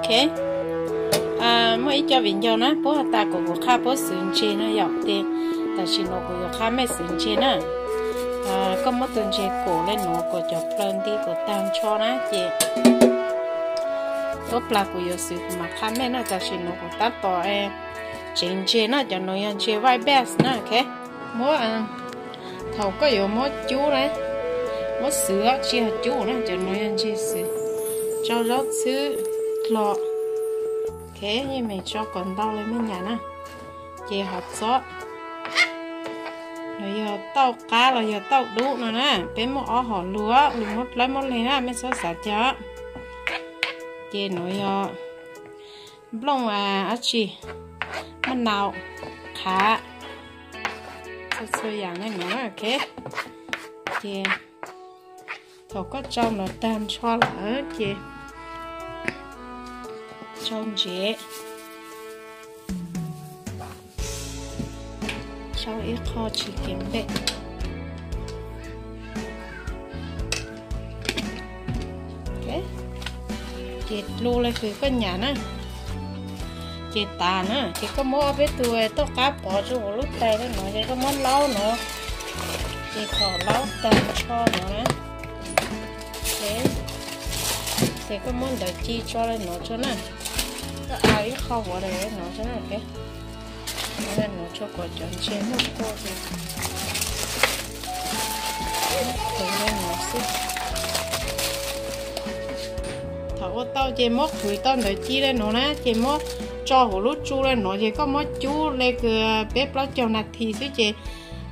Ok, muaj ib co viv ncaus na puab has tas kom kuv qha puab xwv ntseg no yom, ces tam sim no kuv yuav qha mej xwv ntseg na. Koj muab tus ntseg kom le nuav, kom cov plaws nti kom tag nrho na, ces tuab plag kuv yuav xwv kuv mam qha mej na. Tam sim no kuv tab tom tsev ntseg na, cov nuav yog ntseg white bass na. Ok, muab, thaum koj yuav muab cub na, muab xwv tsi yog cub na, cov nuav yog ntseg xwv, tso zaub txhwb dlho. Ok, yeej meem tso kom ntau le mej nyam na. Ces hov txob, nuav yog tauj qab los yog tauj dub no na, peb muaj ob hom lug, lug muab dlawb muab leeg na, mej txhob xav cag. Ces nuav yog nplooj, ab tsi, maj nau, qhav, txhua txhua yaam le nuav. Ok, ces thaum koj tsau nuav tag nrho lawm ces tsau ntsev, tsau ib qho tsis kev nplej. Ces dlu le kws koj nyam na, ces tas na, ces koj muab ob peb tug tauj qab pov rua huv lub tais le nuav, ces koj muab laub nuav, ces thaum laub tag nrho nuav na, ces koj muab ntawv ci tso le nuav tso na, koj a ib qho huav le nuav tso na. Ok, nuav tso kom cov ntseg muaj kua, qhwv le nuav xwb. Thaum ua tau ces muab qhwv tau ntawv ci le nuav na, ces muab tso huv lub tsu le nuav, ces koj muab cub le kws peb plaub caug nas this xwb, ces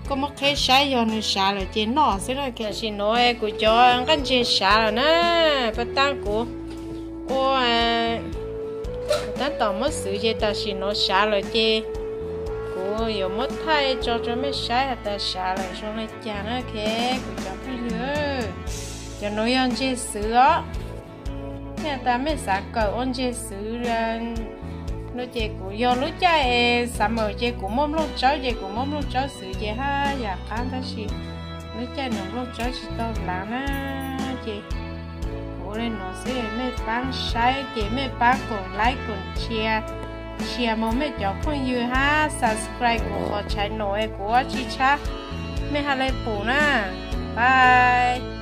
koj muab qheb saib yog nws sav lawm ces noj xwb na. Tam sim nuav kuv cov nqaij ntseg sav lawm na, pab taab kuv ua, kuv tab tom muab xwv ces tam sim nuav sav lawm ces kuv yuav muab thaij tso rua mej saib has tas sav lawm zoo le caag na. Ok, kuv cov phooj ywg, cov nuav yog ntseg xwv os. Mej has tas mej xav kawm ua ntseg xwv no ces kuv yog lub caij summer ces kuv muaj nplooj tsawb ces kuv muab nplooj tsawb xwv ces haj yam qab, tab sis lub caij nuav nplooj tsawb tsis tau laav na, ces kuv ua le nuav xwb. Mej paab saib ces mej paab koom like koom share, share moog mej cov phooj ywg hab subscribe kuv qhov channel es kuv ua tsi tshab mej hab le pum na. Bye.